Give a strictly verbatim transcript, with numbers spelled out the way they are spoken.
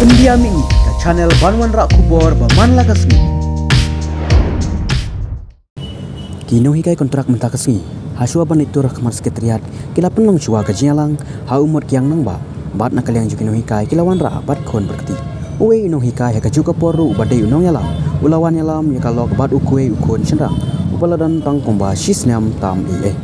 India Mihni, ka channel ban wanrah khubor ba man la ka sngi. Ki nonghikai kontrak mynta ka sngi, ha shuwa ban leit tur ha khmat sekretariat, ki la pynlong shuwa ka jingïalang ha u Motkiang Nangbah, bad na ka liang jong ki nonghikai ki la wanrah bad khun bad kti. Uwei u nonghikai ha kajuh ka por ruh uba dei u nongïalam u la wan ïalam ïa ka lok bad u kawei u khun shynrang uba la don tang kumba shi snem tam ei ei.